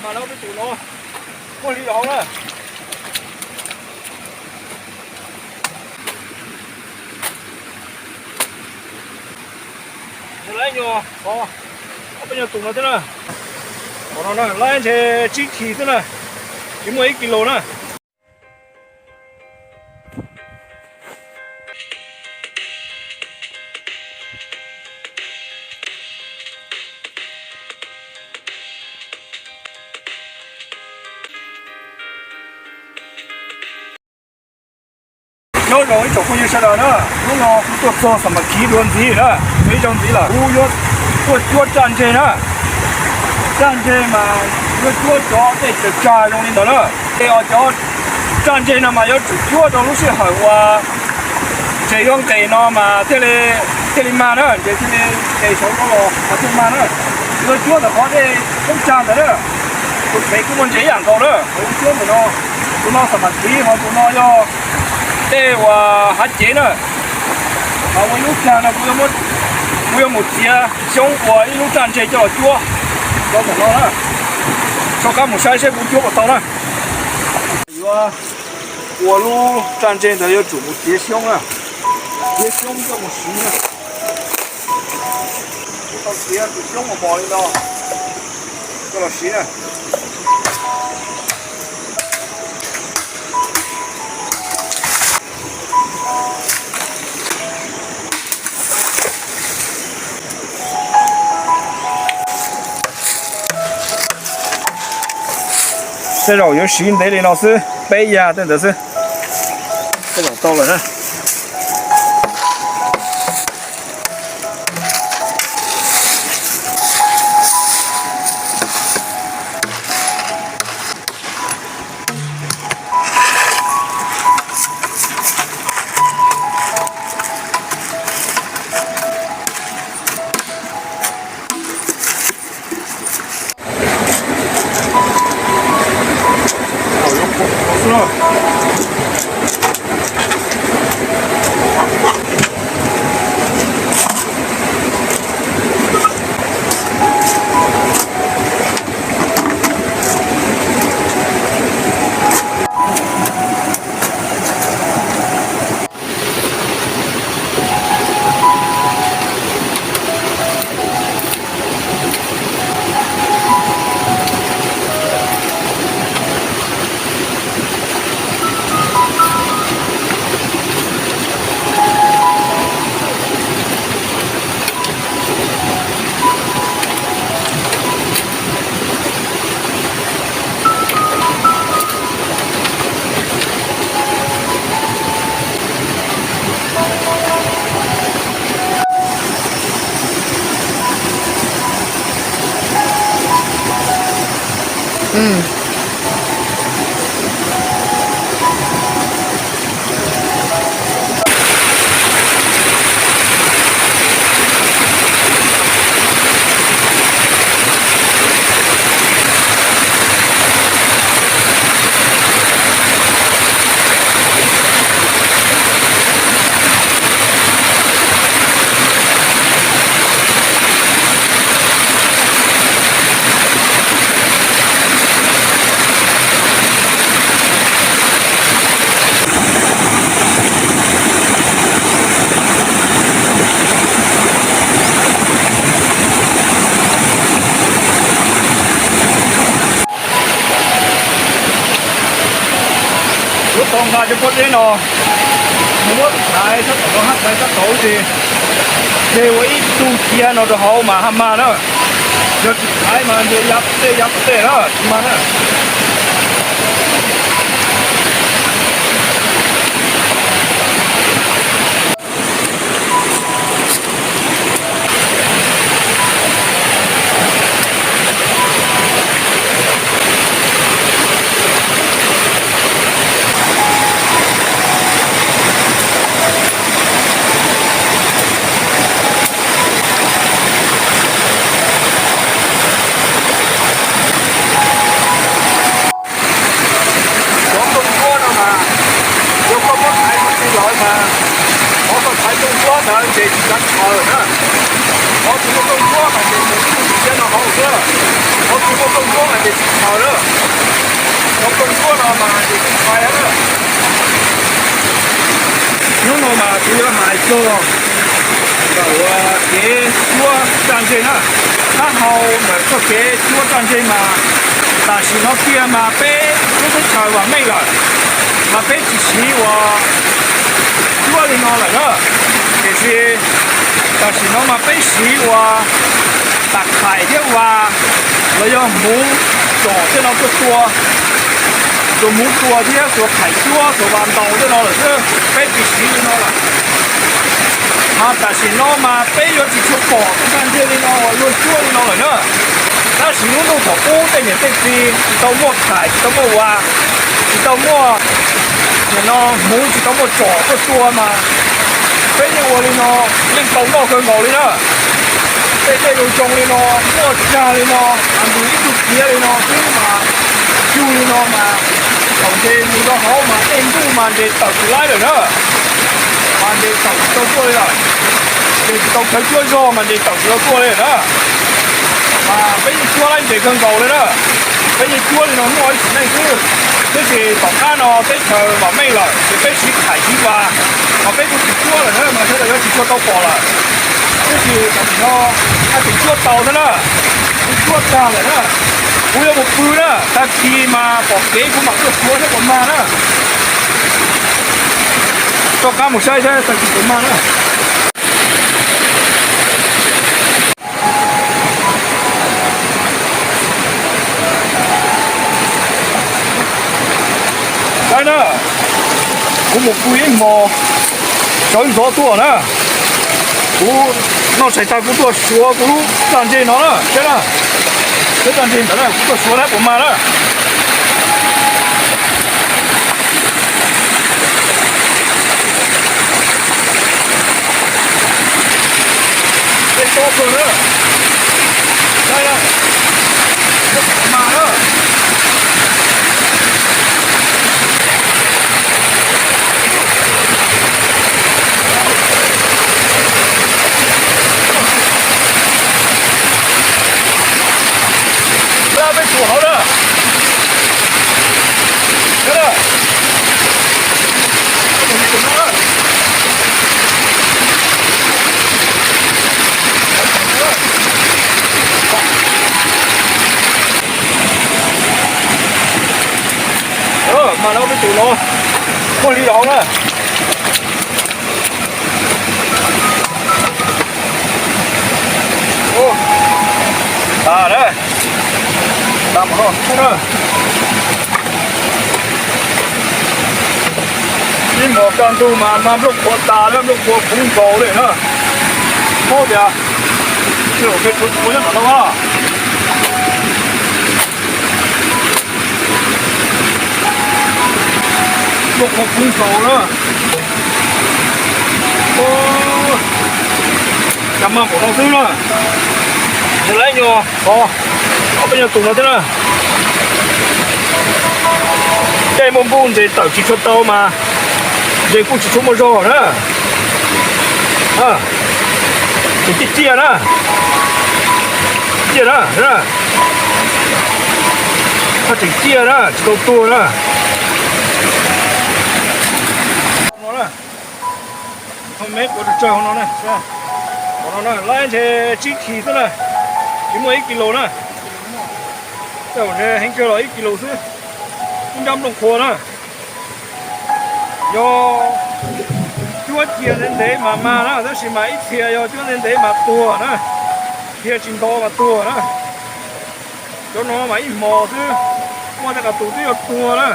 Mas no peb tus no muaj hli rau hauv na. Laib nyuag qhov, ob peb nyuag tus no thiab na. Qhov no na, laib ntshe tsib kis xwb na, tsis muaj ib kis lus na. Nyob zoo ib tsoom phooj ywg sawv daws na, hnub no kuv tuaj txog Xam Mas Khiv dua ntxiv na, ib zaug ntxiv lawm. Kuv yuav tuaj cuab raj ntseg na. Raj ntseg mas yuav cuab cov tej tsaws tsag zoo li ntawd na. Tej cov raj ntseg no mas yuav tsum cuab rau lub sij hawm uas ntseg yuav nqes no mas thiaj li, thiaj li mag na, ntseg thiaj li nqes saud rau los mas thiaj mag na. Yuav cuab ntawm qhov tej tsaws tsag ntawd na. Tus pem kuj muaj ntses ib yam nkaus na, kuv cuab ntawm no. Tus no Xam Mas Khiv ho tus no yog tej uas hav cev na. Ho ua ib lub raj no kuv yuav mus txiav xyoob ua ib lub raj ntseg coj los cuab rau ntawm no na. Rov qab mus saib seb kuv cuab puas tau na. Yuav ua lub raj ntseg ntawd yuav tsum mus txiav xyoob na, txiav xyoob coj mus siv na. Kuv tau txiav tus xyoob mos mos li no coj los siv na. Tej zaum yuav siv ntev li no xwb, peb yas tej ntawd xwb. Tej zaum tau lawm na. Lub tau nqa cov pob zeb no mus muab thaiv sab tom no hab thaiv sab tod ces, ces ua ib tug cia no rau hauv mas hab mag na. Yog tsis thaiv mas ntshe ya tej ya tej na, tsis mag na. Cov rooj duab no mas, yog koj muab thaiv mus tsis lawv mas, qhov koj thaiv rooj duab ntawd ces tsis kav khaws na. Qhov tsis muaj rooj duab mas ces mus ib tug cia no hauv xwb. Qhov tsis Plooj duab mas ces tsis txhaws lawm, cov plooj duab no mas ces tsis txhaws lawm. Hnub no mas kuv yuav hais txog ntawm kev cuab raj ntseg na. Taub hau ntawm txoj kev cuab raj ntseg mas tam sim no kiag mas peb lub teb chaws vam meej lawm, mas peb tsis siv ua cuab li no lawm na. Tiam sis tam sim no mas peb siv ua tas khais thiab vas, los yog hmuv tsom tej no tuaj tua, xuas hmuv tua thiab xuas khais cuab xuas vas ntaus tej no lawm xwb, peb tsis siv li no lawm. Mas tam sim no mas peb yuav tsis tshua pom tej raj ntseg li no uas luag cuab li no lawm na. Tab sis lub ntuj thaum ub tej niam tej txiv tsis tau muaj khais, tsis tau muaj vas, tsis tau muaj nim no hmuv, tsis tau muaj tsom tuaj tua mas peb yeej ua li no, yeej tau noj kawg nkaus li na. Tej dej zoo zoo li no, muaj tsag li no, ntws ib tug txiav li no xwb mas, cug li no mas, thaum nqes mus rau hauv mas dej ntuj mas nqes tawm tsis laib lawm na. Mas nqes tawm tsis tau tuaj li lawm. Nqes tsis tau khawv cuab zog mas nqes tawm tsis tau tuaj li na. Mas peb yeej cuab laib nqes kawg nkaus li na. Peb yeej cuab li no muaj ib sim neej xwb. Tiam sis tom qab no teb chaws vam meej lawm ces peb siv khais siv vas, mas peb kuj tsis cuab lawm na, mas sawv daws yuav tsis tshua tau pom lawm. Tiam sis tam sim no haj tseem cuab tau thiab na, kuj cuab tag lawm na. Kuv yuav mus pw na, tag kis mas pom kev kuv mam tuaj suav saib puas mag na. Rov qab mus saib saib tag kis puas mag na. Saib na, kuv mus pw ib hmos sawv ntxov tuaj na. Kuv noj tshais tag kuv tuaj suav kuv lub raj ntseg no na, saib na. Lub raj ntseg ntawd na, kuv tuaj suav saib puas mag na. Tej tob kawg na. Saib na. Mas na. Peb tus hauv na. Mas no peb tus no muaj li hauv na. Tas na, tas mus no xwb na. Ib hmos kaj ntug mas mag nplooj qhuav tas na, nplooj qhuav puv nkaus li na. Paub tias, ua ke tsuav tsuav nyob tom no na. Nplooj qhuav puv nkaus na. Cas mag npaum no xwb na. Nws laib nyuag qhov, ob peb nyuag tus no thiab na. Caij muaj npuj ntes tawm tsis tshua tau mas ntes kuj tsis tshua muaj zog na. Tseem ciaj ciaj na. Ciaj na. Haj tseem ciaj na, tsis tau tuag na. No na, me kuav tsawg tsawg hauv no na. Hauv no na, laib ntshe tsib khis xwb na, tsis muaj ib kis lus na. Tej zaum ntshe heev kawg los ib kis lus xwb. Ib nrab nplooj qhuav na. Yog cuab cia ntev ntev mas mag na, tab sis mas ib txhia yog cuab ntev ntev mas tuag na. Dhia tsis nto mas tuag na. Cov no mas ib hmos xwb, muaj tej qas tus twb yuav tuag na.